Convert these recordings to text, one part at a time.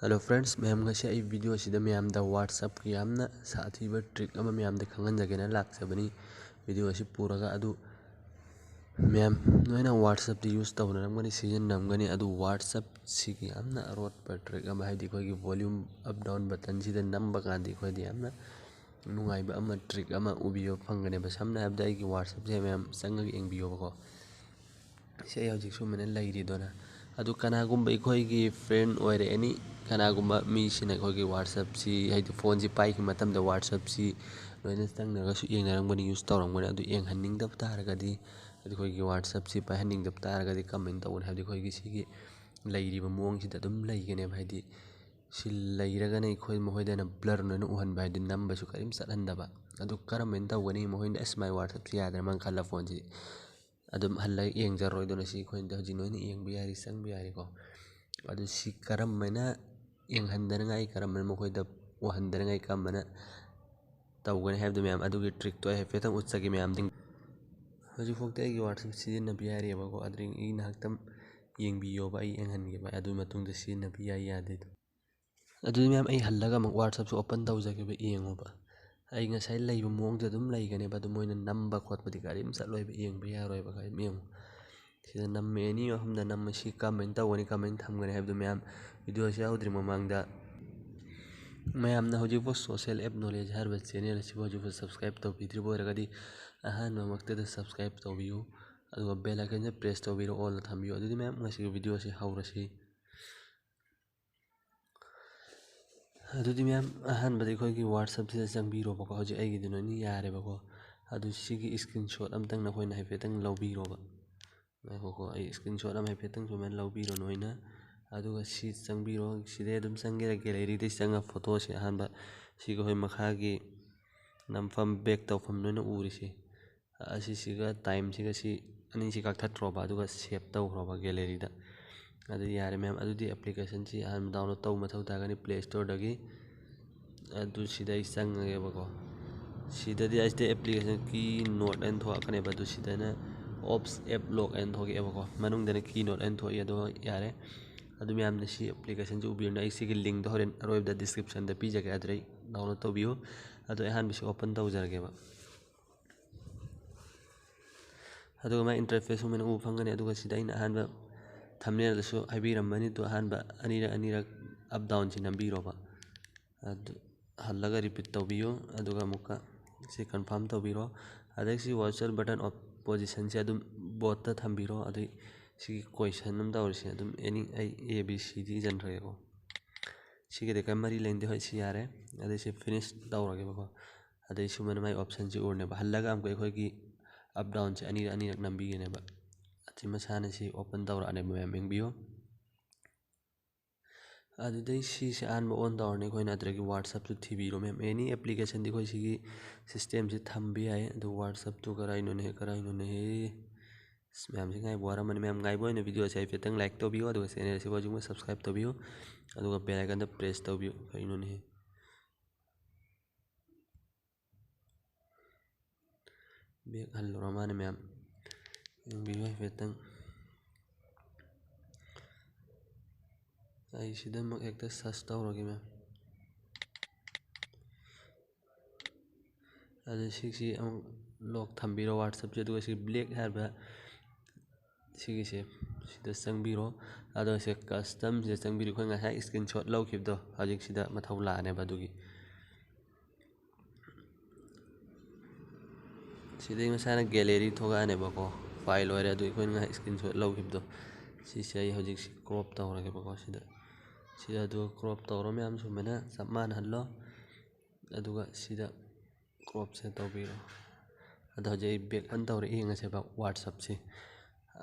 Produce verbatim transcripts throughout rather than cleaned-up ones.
Hello friends, ꯃꯌꯥꯝ, ꯉꯁꯤ ꯑꯩ video ꯑꯁꯤꯗ ꯃꯌꯥꯝꯗ WhatsAppꯀꯤ ꯌꯥꯝꯅ ꯁꯥꯊꯤꯕ trick ꯑꯃ ꯃꯌꯥꯝꯗ ꯈꯪꯍꯟꯖꯒꯦꯅ ꯂꯥꯛꯆꯕꯅꯤ꯫ Video ꯑꯁꯤ ꯄꯨꯔꯒ ꯑꯗꯨ ꯃꯌꯥꯝ, ꯅꯣꯏꯅ WhatsAppꯇꯤ use ꯇꯧꯅꯔꯝꯒꯅꯤ, ꯁꯤꯖꯤꯟꯅꯔꯝꯒꯅꯤ꯫ ꯑꯗꯨ WhatsAppꯁꯤꯒꯤ ꯌꯥꯝꯅ ꯑꯔꯣꯠꯄ trick ꯑꯃ, ꯍꯥꯏꯗꯤ ꯑꯩꯈꯣꯏꯒꯤ volume up down buttonꯁꯤꯗ ꯅꯝꯕ ꯀꯥꯟꯗ ꯑꯩꯈꯣꯏꯗ ꯌꯥꯝꯅ ꯅꯨꯡꯉꯥꯏꯕ ꯑꯃ, trick ꯑꯃ ꯎꯕꯤꯕ ꯐꯪꯒꯅꯦꯕ꯫ ꯁꯝꯅ ꯍꯥꯏꯔꯕꯗ ꯑꯩꯒꯤ WhatsAppꯁꯦ ꯃꯌꯥꯝ ꯆꯪꯉꯒ ꯌꯦꯡꯕꯤꯌꯣꯕꯀꯣ꯫ ꯁꯤ ꯑꯩ ꯍꯧꯖꯤꯛ ꯁꯨꯃꯥꯏꯅ ꯂꯩꯔꯤꯗꯣꯅ꯫ ꯑꯗꯨ ꯀꯅꯥꯒꯨꯝꯕ ꯑꯩꯈꯣꯏꯒꯤ friend ꯑꯣꯏꯔꯦ, any ꯀꯅꯥꯒꯨꯝꯕ ꯃꯤꯁꯤꯅ ꯑꯩꯈꯣꯏꯒꯤ WhatsAppꯁꯤ, ꯍꯥꯏꯗꯤ phoneꯁꯤ ꯄꯥꯏꯈꯤꯕ ꯃꯇꯝꯗ WhatsAppꯁꯤ ꯂꯣꯏꯅ ꯆꯪꯅꯔꯒꯁꯨ ꯌꯦꯡꯅꯔꯝꯒꯅꯤ, use ꯇꯧꯔꯝꯒꯅꯤ꯫ ꯑꯗꯨ ꯌꯦꯡꯍꯟꯅꯤꯡꯗꯕ ꯇꯥꯔꯒꯗꯤ, ꯑꯩꯈꯣꯏꯒꯤ WhatsAppꯁꯤ ꯄꯥꯏꯍꯟꯅꯤꯡꯗꯕ ꯇꯥꯔꯒꯗꯤ comment ꯇꯧꯒꯅꯤ꯫ ꯍꯥꯏꯕꯗꯤ ꯑꯩꯈꯣꯏꯒꯤ ꯁꯤꯒꯤ ꯂꯩꯔꯤꯕ ꯃꯑꯣꯡꯁꯤꯗ ꯑꯗꯨꯝ ꯂꯩꯒꯅꯦꯕ꯫ ꯍꯥꯏꯗꯤ ꯁꯤ ꯂꯩꯔꯒꯅ ꯑꯩꯈꯣꯏ ꯃꯈꯣꯏꯗ ꯑꯩꯅ blur ꯑꯣꯏꯅ ꯎꯍꯟꯕ, ꯍꯥꯏꯗꯤ ꯅꯝꯕꯁꯨ ꯀꯔꯤꯝ ꯆꯠꯍꯟꯗꯕ꯫ ꯑꯗꯨ ꯀꯔꯝꯍꯥꯏꯅ ꯇꯧꯒꯅꯤ? ꯃꯈꯣꯏꯅ "ꯑꯁ, my WhatsAppꯁꯤ ꯌꯥꯗ꯭ꯔꯦ" ꯃꯥꯅ ꯈꯜꯂ phoneꯁꯤ ꯑꯗꯨꯝ ꯍꯜꯂꯒ ꯌꯦꯡꯖꯔꯣꯏꯗꯣꯏꯅꯣ꯫ ꯁꯤ ꯑꯩꯈꯣꯏꯅ ꯍꯧꯖꯤꯛ ꯅꯣꯏꯅ ꯌꯦꯡꯕ ꯌꯥꯔꯤ, ꯆꯪꯕ ꯌꯥꯔꯤꯀꯣ꯫ ꯑꯗꯨ ꯁꯤ ꯀꯔꯝꯃꯥꯏꯅ ꯌꯦꯡꯍꯟꯗꯅꯉꯥꯏ, ꯀꯔꯝꯃꯥꯏꯅ ꯃꯈꯣꯏꯗ ꯎꯍꯟꯗꯅꯉꯥꯏ, ꯀꯔꯝꯃꯥꯏꯅ ꯇꯧꯒꯅꯤ ꯍꯥꯏꯕꯗꯨ ꯃꯌꯥꯝ, ꯑꯗꯨꯒꯤ trickꯇꯣ ꯑꯩ ꯍꯥꯏꯐꯦꯠꯇꯪ ꯎꯠꯆꯒꯦ ꯃꯌꯥꯝꯗ꯫ ꯍꯧꯖꯤꯛꯐꯥꯎꯗꯤ ꯑꯩꯒꯤ WhatsApp ꯁꯤꯖꯤꯟꯅꯕ ꯌꯥꯔꯤꯕꯀꯣ꯫ ꯑꯗꯨ ꯑꯩ ꯉꯥꯏꯍꯥꯛꯇꯪ ꯌꯦꯡꯕꯤꯌꯣꯕ, ꯑꯩ ꯌꯦꯡꯍꯟꯒꯦꯕ꯫ ꯑꯗꯨꯒꯤ ꯃꯇꯨꯡꯗ ꯁꯤꯖꯤꯟꯅꯕ ꯌꯥꯏ ꯌꯥꯗꯦꯗꯣ꯫ ꯑꯗꯨꯗꯤ ꯃꯌꯥꯝ, ꯑꯩ ꯍꯜꯂꯒ ꯑꯃꯨꯛ WhatsAppꯁꯨ open ꯇꯧꯖꯒꯦꯕ, ꯌꯦꯡꯉꯣꯕ꯫ ꯑꯩ ꯉꯁꯥꯏ ꯂꯩꯕ ꯃꯑꯣꯡꯗ ꯑꯗꯨꯝ ꯂꯩꯒꯅꯦꯕ꯫ ꯑꯗꯨ ꯃꯣꯏꯅ ꯅꯝꯕ ꯈꯣꯠꯄꯗꯤ ꯀꯔꯤꯝ ꯆꯠꯂꯣꯏꯕ, ꯌꯦꯡꯕ ꯌꯥꯔꯣꯏꯕ꯫ ꯀꯔꯤꯝ ꯌꯦꯡꯉꯨ꯫ ꯁꯤꯗ ꯅꯝꯃꯦ, ꯑꯅꯤ ꯑꯍꯨꯝꯗ ꯅꯝꯃꯦ꯫ ꯁꯤ ꯀꯔꯝꯍꯥꯏꯅ ꯇꯧꯒꯅꯤ, ꯀꯔꯝꯍꯥꯏꯅ ꯊꯝꯒꯅꯤ ꯍꯥꯏꯕꯗꯨ ꯃꯌꯥꯝ, videoꯁꯤ ꯌꯥꯎꯗ꯭ꯔꯤ ꯃꯃꯥꯡꯗ ꯃꯌꯥꯝꯅ ꯍꯧꯖꯤꯛꯐꯥꯎ Social App Knowledge ꯍꯥꯏꯔꯤꯕ channel ꯑꯁꯤꯕꯨ ꯍꯧꯖꯤꯛꯐꯥꯎ subscribe ꯇꯧꯕꯤꯗ꯭ꯔꯤꯕ ꯑꯣꯏꯔꯒꯗꯤ, ꯑꯍꯥꯟꯕꯃꯛꯇꯗ subscribe ꯇꯧꯕꯤꯌꯨ, ꯑꯗꯨꯒ bell iconꯁꯦ press ꯇꯧꯕꯤꯔꯣ, allꯗ ꯊꯝꯕꯤꯌꯨ꯫ ꯑꯗꯨꯗꯤ ꯃꯌꯥꯝ, ꯉꯁꯤꯒꯤ videoꯁꯤ ꯍꯧꯔꯁꯤ꯫ ꯑꯗꯨꯗꯤ ꯃꯌꯥꯝ, ꯑꯍꯥꯟꯕꯗ ꯑꯩꯈꯣꯏꯒꯤ WhatsAppꯁꯤꯗ ꯆꯪꯕꯤꯔꯣꯕꯀꯣ꯫ ꯍꯧꯖꯤꯛ ꯑꯩꯒꯤꯗꯤ ꯂꯣꯏꯅ ꯌꯥꯔꯦꯕꯀꯣ꯫ ꯑꯗꯨ ꯁꯤꯒꯤ screenshot ꯑꯝꯇꯪ ꯅꯈꯣꯏꯅ ꯍꯥꯏꯐꯦꯠꯇꯪ ꯂꯧꯕꯤꯔꯣꯕ꯫ ꯉꯥꯏꯈꯣꯀꯣ, ꯑꯩ screenshot ꯑꯃ ꯍꯥꯏꯐꯦꯠꯇꯪ ꯁꯨꯃꯥꯏꯅ ꯂꯧꯕꯤꯔꯣ ꯅꯣꯏꯅ꯫ ꯑꯗꯨꯒ ꯁꯤ ꯆꯪꯕꯤꯔꯣ, ꯁꯤꯗꯩ ꯑꯗꯨꯝ ꯆꯪꯒꯦꯔꯥ, galleryꯗꯩ ꯆꯪꯉ photoꯁꯦ ꯑꯍꯥꯟꯕ ꯁꯤꯒ ꯑꯩꯈꯣꯏ ꯃꯈꯥꯒꯤ ꯅꯝꯐꯝ, back ꯇꯧꯐꯝ ꯅꯣꯏꯅ ꯎꯔꯤꯁꯦ, ꯑꯁꯤꯁꯤꯒ timeꯁꯤꯒ ꯁꯤ ꯑꯅꯤꯁꯤ ꯀꯛꯊꯠꯈ꯭ꯔꯣꯕ, ꯑꯗꯨꯒ save ꯇꯧꯈ꯭ꯔꯣꯕ galleryꯗ꯫ ꯑꯗꯨ ꯌꯥꯔꯦ ꯃꯌꯥꯝ, ꯑꯗꯨꯗꯤ applicationꯁꯤ ꯑꯍꯥꯟꯕ download ꯇꯧꯕ ꯃꯊꯧ ꯇꯥꯒꯅꯤ Play Storeꯗꯒꯤ꯫ ꯑꯗꯨ ꯁꯤꯗ ꯑꯩ ꯆꯪꯉꯒꯦꯕꯀꯣ꯫ ꯁꯤꯗꯗꯤ ꯑꯁꯤꯗ application keynote ꯍꯥꯏꯅ ꯊꯣꯛꯂꯛꯀꯅꯦꯕ, ꯑꯗꯨ ꯁꯤꯗꯅ apps app lock ꯍꯥꯏꯅ ꯊꯣꯛꯂꯛꯑꯦꯕꯀꯣ, ꯃꯅꯨꯡꯗꯅ keynote ꯍꯥꯏꯅ ꯊꯣꯛꯏ꯫ ꯑꯗꯣ ꯌꯥꯔꯦ, ꯑꯗꯨ ꯃꯌꯥꯝꯅ ꯁꯤ ꯑꯦꯄ꯭ꯂꯤꯀꯦꯁꯟꯁꯤ ꯎꯕꯤꯔꯨꯅꯨ꯫ ꯑꯩ ꯁꯤꯒꯤ ꯂꯤꯡꯗꯣ ꯍꯣꯔꯦꯟ ꯑꯔꯣꯏꯕꯗ ꯗꯤꯁꯀ꯭ꯔꯤꯞꯁꯟꯗ ꯄꯤꯖꯒꯦ, ꯑꯗꯨꯗꯩ ꯗꯥꯎꯟꯂꯣꯗ ꯇꯧꯕꯤꯌꯨ꯫ ꯑꯗꯣ ꯑꯩ ꯑꯍꯥꯟꯕꯁꯤ ꯑꯣꯄꯟ ꯇꯧꯖꯔꯒꯦꯕ꯫ ꯑꯗꯨꯒ ꯃꯥꯏ ꯏꯟꯇꯔꯐꯦꯁ ꯁꯨꯃꯥꯏꯅ ꯎꯕ ꯐꯪꯒꯅꯤ꯫ ꯑꯗꯨꯒ ꯁꯤꯗ ꯑꯩꯅ ꯑꯍꯥꯟꯕ ꯊꯝꯅꯦꯜꯗꯁꯨ ꯍꯥꯏꯕꯤꯔꯝꯕꯅꯤ, ꯑꯗꯨ ꯑꯍꯥꯟꯕ ꯑꯅꯤꯔꯛ ꯑꯅꯤꯔꯛ ꯑꯞ ꯗꯥꯎꯟꯁꯤ ꯅꯝꯕꯤꯔꯣꯕ꯫ ꯑꯗꯨ ꯍꯜꯂꯒ ꯔꯤꯄꯤꯠ ꯇꯧꯕꯤꯌꯨ꯫ ꯑꯗꯨꯒ ꯑꯃꯨꯛꯀ ꯁꯤ ꯀꯟꯐꯥꯝ ꯇꯧꯕꯤꯔꯣ꯫ ꯑꯗꯩ ꯁꯤ ꯋꯥꯆꯔ ꯕꯇꯟ ꯑꯣꯐ ꯄꯣꯖꯤꯁꯟꯁꯦ ꯑꯗꯨꯝ ꯕꯣꯠꯇ ꯊꯝꯕꯤꯔꯣ꯫ ꯑꯗꯩ ꯁꯤꯒꯤ ꯀꯣꯏꯁꯟ ꯑꯃ ꯇꯧꯔꯤꯁꯦ ꯑꯗꯨꯝ ꯑꯦꯅꯤ, ꯑꯩ ꯑꯦ ꯕꯤ ꯁꯤ ꯗꯤ ꯏꯁꯤꯟꯈ꯭ꯔꯒꯦꯀꯣ꯫ ꯁꯤꯒꯗꯤ ꯀꯔꯤꯝ ꯃꯔꯤ ꯂꯩꯅꯗꯦ꯫ ꯍꯣꯏ, ꯁꯤ ꯌꯥꯔꯦ꯫ ꯑꯗꯩ ꯁꯤ ꯐꯤꯅꯤꯁ ꯇꯧꯔꯒꯦꯕꯀꯣ꯫ ꯑꯗꯩ ꯁꯨꯃꯥꯏꯅ ꯃꯥꯏ ꯑꯣꯞꯁꯟꯁꯤ ꯎꯔꯅꯦꯕ꯫ ꯍꯜꯂꯒ ꯑꯃꯨꯛꯀ ꯑꯩꯈꯣꯏꯒꯤ ꯑꯞ ꯗꯥꯎꯟꯁꯦ ꯑꯅꯤꯔꯛ ꯑꯅꯤꯔꯛ ꯅꯝꯕꯤꯒꯅꯦꯕ꯫ ꯑꯁꯤ ꯃꯁꯥꯅ ꯁꯤ ꯑꯣꯄꯟ ꯇꯧꯔꯛꯑꯅꯦꯕ, ꯃꯌꯥꯝ ꯌꯦꯡꯕꯤꯌꯨ꯫ ꯑꯗꯨꯗꯩ ꯁꯤꯁꯦ ꯑꯍꯥꯟꯕ ꯑꯣꯟ ꯇꯧꯔꯅꯤ ꯑꯩꯈꯣꯏꯅ꯫ ꯑꯗꯨꯗꯒꯤ ꯋꯥꯠꯁꯑꯞꯁꯨ ꯊꯤꯕꯤꯔꯣ ꯃꯌꯥꯝ꯫ ꯑꯦꯅꯤ ꯑꯦꯄ꯭ꯂꯤꯀꯦꯁꯟꯗꯤ ꯑꯩꯈꯣꯏ ꯁꯤꯒꯤ ꯁꯤꯁꯇꯦꯝꯁꯤ ꯊꯝꯕ ꯌꯥꯏ꯫ ꯑꯗꯨ ꯋꯥꯠꯁꯑꯞꯇꯨ ꯀꯔꯥꯏꯅꯣꯅꯦ, ꯀꯔꯥꯏꯅꯣꯅꯦ? ꯑꯁ, ꯃꯌꯥꯝꯁꯤ ꯉꯥꯏꯕ ꯋꯥꯔꯝꯃꯅꯤ꯫ ꯃꯌꯥꯝ ꯉꯥꯏꯕ ꯑꯣꯏꯅ ꯚꯤꯗꯤꯑꯣꯁꯦ ꯍꯥꯏꯐꯦꯠꯇꯪ ꯂꯥꯏꯛ ꯇꯧꯕꯤꯌꯨ, ꯑꯗꯨꯒ ꯆꯦꯅꯦꯜꯁꯤꯕꯨ ꯍꯧꯖꯤꯛꯃꯛ ꯁꯕꯁꯀ꯭ꯔꯥꯏꯕ ꯇꯧꯕꯤꯌꯨ, ꯑꯗꯨꯒ ꯕꯦꯜ ꯑꯥꯏꯀꯟꯗ ꯄ꯭ꯔꯦꯁ ꯇꯧꯕꯤꯌꯨ꯫ ꯀꯩꯅꯣꯅꯦ? ꯕꯦꯛ ꯍꯜꯂꯨꯔ ꯃꯥꯅꯦ ꯃꯌꯥꯝ꯫ ꯌꯦꯡꯕꯤꯌꯨ ꯍꯥꯏꯐꯦꯠꯇꯪ꯫ ꯑꯩ ꯁꯤꯗꯃꯛ ꯍꯦꯛꯇ ꯁꯔꯁ ꯇꯧꯔꯒꯦ ꯃꯌꯥꯝ꯫ ꯑꯗꯨ ꯁꯤꯁꯤ ꯑꯃꯨꯛ ꯂꯣꯛ ꯊꯝꯕꯤꯔꯣ ꯋꯥꯠꯁꯑꯞꯁꯦ꯫ ꯑꯗꯨꯒ ꯁꯤ ꯕ꯭ꯂꯦꯛ ꯍꯥꯏꯔꯤꯕ ꯁꯤꯒꯤꯁꯦ, ꯁꯤꯗ ꯆꯪꯕꯤꯔꯣ꯫ ꯑꯗꯣ ꯁꯤ ꯀꯁꯇꯝꯁꯤꯗ ꯆꯪꯕꯤꯔꯣ꯫ ꯑꯩꯈꯣꯏ ꯉꯁꯥꯏ ꯏꯁꯀ꯭ꯔꯤꯟꯁꯣꯠ ꯂꯧꯈꯤꯕꯗꯣ ꯍꯧꯖꯤꯛ ꯁꯤꯗ ꯃꯊꯧ ꯂꯥꯛꯑꯅꯦꯕ꯫ ꯑꯗꯨꯒꯤ ꯁꯤꯗꯩ ꯃꯁꯥꯅ ꯒꯦꯂꯦꯔꯤ ꯊꯣꯛꯂꯛꯑꯅꯦꯕꯀꯣ, ꯐꯥꯏꯜ ꯑꯣꯏꯔꯦ꯫ ꯑꯗꯨ ꯑꯩꯈꯣꯏꯅ ꯉꯁꯥꯏ ꯏꯁꯀ꯭ꯔꯤꯟꯁꯣꯠ ꯂꯧꯈꯤꯕꯗꯣ, ꯁꯤꯁꯦ ꯑꯩ ꯍꯧꯖꯤꯛꯁꯤ ꯀ꯭ꯔꯣꯞ ꯇꯧꯔꯒꯦꯕꯀꯣ꯫ ꯁꯤꯗ, ꯁꯤꯗ ꯑꯗꯨꯒ ꯀ꯭ꯔꯣꯞ ꯇꯧꯔꯣ ꯃꯌꯥꯝ, ꯁꯨꯃꯥꯏꯅ ꯆꯞ ꯃꯥꯟꯅꯍꯜꯂꯣ꯫ ꯑꯗꯨꯒ ꯁꯤꯗ ꯀ꯭ꯔꯣꯞꯁꯦ ꯇꯧꯕꯤꯔꯣ꯫ ꯑꯗꯣ ꯍꯧꯖꯤꯛ ꯑꯩ ꯕꯦꯛ ꯑꯟ ꯇꯧꯔꯦ, ꯌꯦꯡꯉꯁꯦꯕ ꯋꯥꯠꯁꯑꯞꯁꯦ꯫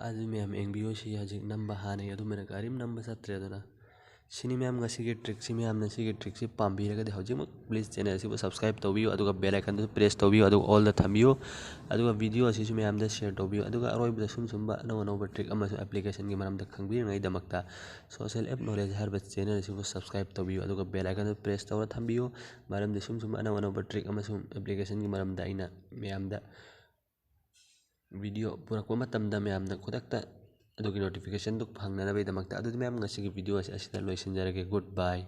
ꯑꯗꯨ ꯃꯌꯥꯝ ꯌꯦꯡꯕꯤꯌꯨ, ꯁꯤ ꯍꯧꯖꯤꯛ ꯅꯝꯕ ꯍꯥꯟꯅꯒꯤ ꯑꯗꯨꯃꯥꯏꯅ ꯀꯔꯤꯝ ꯅꯝꯕ ꯆꯠꯇ꯭ꯔꯦꯗꯅ꯫ ꯁꯤꯅꯤ ꯃꯌꯥꯝ ꯉꯁꯤꯒꯤ ꯇ꯭ꯔꯤꯛꯁꯤ꯫ ꯃꯌꯥꯝꯅ ꯁꯤꯒꯤ ꯇ꯭ꯔꯤꯛꯁꯤ ꯄꯥꯝꯕꯤꯔꯒꯗꯤ ꯍꯧꯖꯤꯛꯃꯛ ꯄ꯭ꯂꯤꯖ ꯆꯦꯅꯦꯜ ꯑꯁꯤꯕꯨ ꯁꯕꯁꯀ꯭ꯔꯥꯏꯕ ꯇꯧꯕꯤꯌꯨ, ꯑꯗꯨꯒ ꯕꯦꯜ ꯑꯥꯏꯀꯟꯗꯨꯁꯨ ꯄ꯭ꯔꯦꯁ ꯇꯧꯕꯤꯌꯨ, ꯑꯗꯨꯒ ꯑꯣꯜꯗ ꯊꯝꯕꯤꯌꯨ꯫ ꯑꯗꯨꯒ ꯚꯤꯗꯤꯑꯣ ꯑꯁꯤꯁꯨ ꯃꯌꯥꯝꯗ ꯁꯤꯌꯔ ꯇꯧꯕꯤꯌꯨ꯫ ꯑꯗꯨꯒ ꯑꯔꯣꯏꯕꯗ ꯁꯨꯝ ꯁꯨꯝꯕ ꯑꯅꯧ ꯑꯅꯧꯕ ꯇ꯭ꯔꯤꯛ ꯑꯃꯁꯨꯡ ꯑꯦꯄ꯭ꯂꯤꯀꯦꯁꯟꯒꯤ ꯃꯔꯝꯗ ꯈꯪꯕꯤꯅꯉꯥꯏꯒꯤꯗꯃꯛꯇ ꯁꯣꯁꯦꯜ ꯑꯦꯞ ꯅꯣꯂꯦꯖ ꯍꯥꯏꯔꯤꯕ ꯆꯦꯅꯦꯜ ꯑꯁꯤꯕꯨ ꯁꯕꯁꯀ꯭ꯔꯥꯏꯕ ꯇꯧꯕꯤꯌꯨ, ꯑꯗꯨꯒ ꯕꯦꯜ ꯑꯥꯏꯀꯟꯗꯨ ꯄ꯭ꯔꯦꯁ ꯇꯧꯔ ꯊꯝꯕꯤꯌꯨ꯫ ꯃꯔꯝꯗꯤ ꯁꯨꯝ ꯁꯨꯝꯕ ꯑꯅꯧ ꯑꯅꯧꯕ ꯇ꯭ꯔꯤꯛ ꯑꯃꯁꯨꯡ ꯑꯦꯄ꯭ꯂꯤꯀꯦꯁꯟꯒꯤ ꯃꯔꯝꯗ ꯑꯩꯅ ꯃꯌꯥꯝꯗ ꯚꯤꯗꯤꯑꯣ ꯄꯨꯔꯛꯄ ꯃꯇꯝꯗ ꯃꯌꯥꯝꯅ ꯈꯨꯗꯛꯇ ꯑꯗꯨꯒꯤ ꯅꯣꯇꯤꯐꯤꯀꯦꯁꯟꯗꯨ ꯐꯪꯅꯅꯕꯒꯤꯗꯃꯛꯇ꯫ ꯑꯗꯨꯗꯤ ꯃꯌꯥꯝ, ꯉꯁꯤꯒꯤ ꯚꯤꯗꯤꯑꯣ ꯑꯁꯤ ꯑꯁꯤꯗ ꯂꯣꯏꯁꯤꯟꯖꯔꯒꯦ꯫ Goodbye꯫